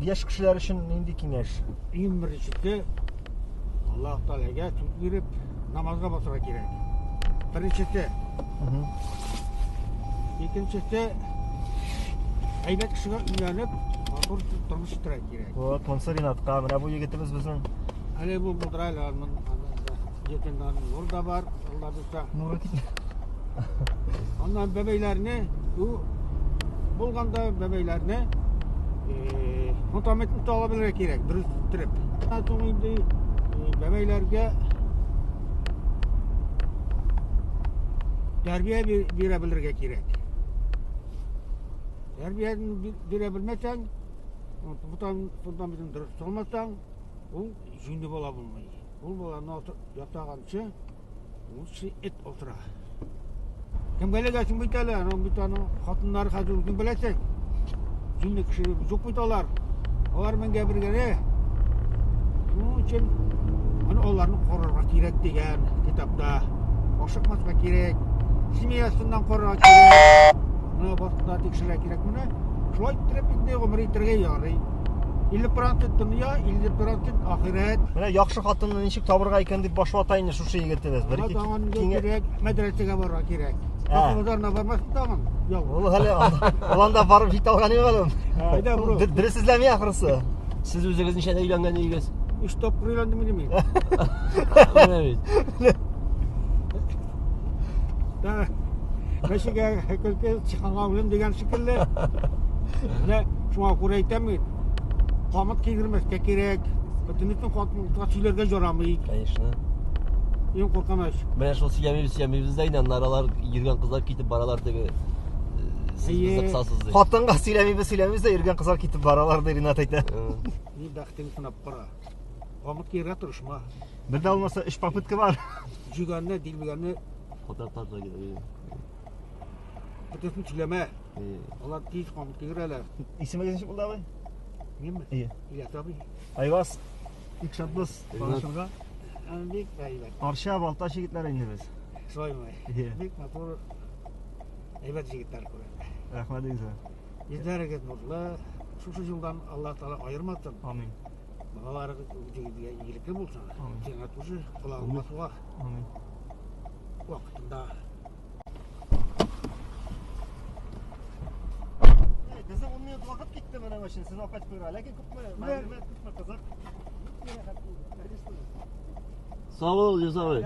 Яшь кешеләр өчен нинди киңәш? Иң беренчесе Аллаһ Тәгаләгә сүз биреп намазга басырга кирәк. Беренчесе. Икенчесе әйбәт кешегә өйләнеп, матур тормыш итәргә кирәк. Вот, монсы Ринатка. Менә бу егетебез безнең. Әле бу булдыра әле аның җитеннән нур да бар, Алла бирсә. Нуры китә. Аннан бәбәйләрне бу булганда бәбәйләрне фундаментын таба белергә кирәк, дөрес иттереп. Аннан соң инде бәбәйләргә тәрбия бирә белергә кирәк. Тәрбияне бирә белмәсәң, фундаментын дөрес салмасаң, ул җүнле бала булмый. Ул баланы ятаганчы Лучше эт утыра. Кемгә эләгәсең бит әле, аның бит аның хатыннары хәзер үзең беләсең. Җүнле кеше юк бит алар. Алар меңгә бер генә. Шуның өчен аны аларны карарга кирәк дигән китапта. Ашыкмаска кирәк. Семьясыннан карарга кирәк. Менә башында тикшерергә кирәк менә. Шулай иттереп инде гомер итәргә ярый. 50% дөнья, 50% ахирәт. Менә яхшы хатынны ничек табырга икән дип баш вата инде шушы егетебез. Бер ике кирәк, мәдрәсәгә барырга кирәк. Ә. Базарына бармасын тагын. Юк. Ул әле ул анда барып җитә алган юк әле. Әйдә, бро. Дөрес эзләми ахрысы. Сез үзегез ничәдә өйләнгән идегез? Өч тапкыр өйләндем инде мин. Менә бит. Да. Мәчегә көлке чыкканга үлем дигән шикелле. Менә шуңа күрә әйтәм мин. Камыт кигермәскә кирәк. Бөтенесен хатынга сөйләргә ярамый. Конечно. Иң куркыныч. Менә шул сөйләмибез, сөйләмибез дә инде аннары алар йөргән кызлар китеп баралар теге. Сез безне Әйе. кысасыз ди. Хатынга сөйләмибез, сөйләмибез дә йөргән кызлар китеп баралар ди Ринат әйтә. Ни бәхтең сынап кара. Камыт киергә тырышма. Бер дә булмаса өч попытка бар. Җигәнне, дилбегәнне Хатар тартырга кирәк. бөтенесен сөйләмә. Алар тиз камыт кигерәләр. Исемегез ничек булды абый? Минме? Әйе. Ильяс абый. Айваз, бик шатбыз танышырга. Бик әйбәт. Арча, Балтач егетләре инде без. Шулаймы? Әйе. Бик матур әйбәт егетләр күрә. Рәхмәт инде. Йөзләрегез нурлы. Шушы юлдан Аллаһ Тәгалә аермасын. Амин. Балаларыгыз үзегезгә игелекле булсын. Амин. Сиңа тоже колагыңа суга Амин. вакытында. Безнең 10 минут вакыт китте менә өчен сезне алып кайтып куярга. Ләкин күпме мәгълүмат, күпме кызык. Сау бул, Илюс абый.